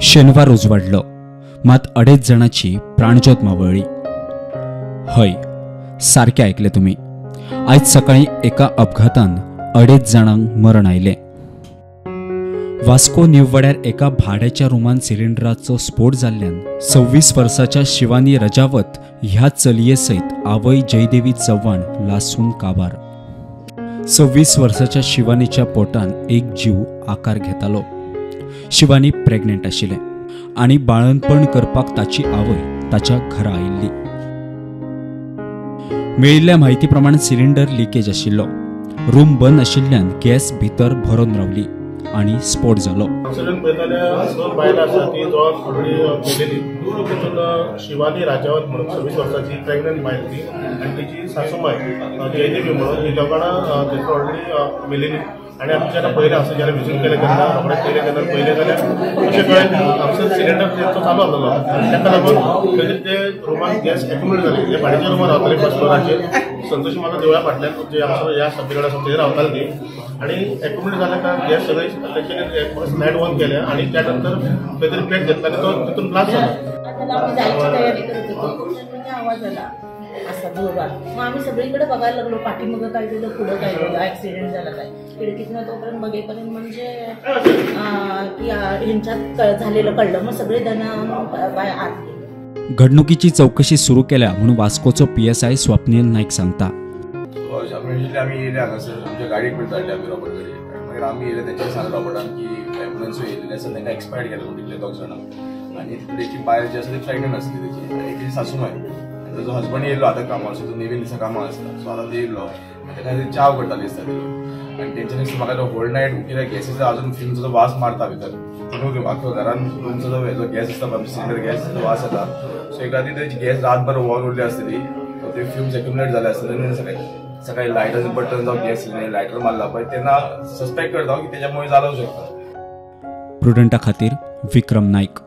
शेनवार उजवाडलो, मात 2.5 जाणांची प्राणज्योत मावळ्ळी. हय, सारकें आयकलें तुमी. आयज सकाळीं एका अपघातान 2.5 जाणांक मरण आयलें. वास्को न्यूवाड्यार एका भाड्याच्या रुमान सिलिंडराचो स्फोट जाल्ल्यान 26 वर्साच्या शिवानी रजावत ह्या चलये सयत आवय जयदेवी चव्हाण लासून काबार. 26 वर्साच्या शिवानीच्या पोटान एक जीव आकार घेतालो. शिवानी प्रेग्नेंट आशिल्लें आनी बाळंतपण करपाक ताची आवय ताच्या घरा आयिल्ली. मेळिल्ल्या म्हायती प्रमाण सिलिंडर लिकेज आशिल्लो. रूम बंद आशिल्ल्यान गॅस भितर भरून रावली आनी स्फोट जालो. बायल आसा ती जवळ ऑलरेडी मेलेली. तितून शिवानी राजावत म्हणून 26 वर्साची प्रेग्नंट बायल ती आनी तेची सासूमाय जयदेवी म्हणून ही दोगां थंयसर ऑलरेडी मेलेली. आनी आमी जेन्ना पयलें आसा जेन्ना विजीट केलें तेन्ना रोखडें पयलें तेन्ना पयलें जाल्यार अशें कळ्ळें की हांगसर सिलिंडर तेंचो चालू आसलेलो आनी ताका लागून थंयसर ते रुमान गॅस एक्युमुलेट जाली. ते भाड्याच्या रुमान रावताले फर्स्ट फ्लोराचेर, संतोषी माता देवळा फाटल्यान जे हांगसर ह्या सगळे आसा थंय रावताले ती. आनी एक्युमुलेट जाल्या कारण गॅस सगळे तेंच्यांनी लायट ऑन केले आनी त्या नंतर खंय तरी पेट घेतला आनी तो तितून ब्लास्ट जालो. आम्ही जायची तयारी करत होतो, म्हणजे आवाज आला असा जोरात. मग आम्ही सगळीकडे बघायला लागलो, पाठीमागं काय झालं, पुढं काय झालं, ॲक्सिडेंट झाला काय. खिडकीतनं तोपर्यंत बघेपर्यंत म्हणजे की ह्यांच्यात झालेलं कळलं. मग सगळे जण बाय आत गेले. घडणुकीची चौकशी सुरू केल्या म्हणून वास्कोचो PSI Swapnil Naik सांगता. आमी येयले हांगासर, आमच्या गाडयेक पण धाडले आमी रॉबर्ट कडेन. मागीर आमी येयले तेंच्यांनी सांगलें रॉबर्टान की एम्बुलन्सूय येयल्ली आसा, तांकां एक्सपायर्ड केलें म्हणून तितले 2 जाणां. आनी तेची बायल जी आसा ती प्रेग्नंट आसली तेची आनी तेची सासूमाय. आनी ताजो हजबंड येयल्लो आतां कामार, सो तो नेवीन दिसा कामां आसता, सो आतां ते येयल्लो आनी ताका खातीर च्या करताली दिसता ती लोक. आनी तेंच्यांनी म्हाका तो होल नायट कित्याक गॅसीचो अजून फ्युम्सचो वास मारता भितर, आख्खो घरान रूमचो जो गॅस आसता पळय सिलिंडर गॅस ताचो वास येता. सो एक राती तेची गॅस रातभर ऑन उरली आसतली, ते फ्युम्स एक्युमुलेट जाले आसतले. सकाळी सकाळी लायटरचं बटन जावं गॅस लायटर मारला पळय तेन्ना सस्पेक्ट करता की तेच्यामुळे जावं शकता. प्रुडंटा खातीर विक्रम नाईक.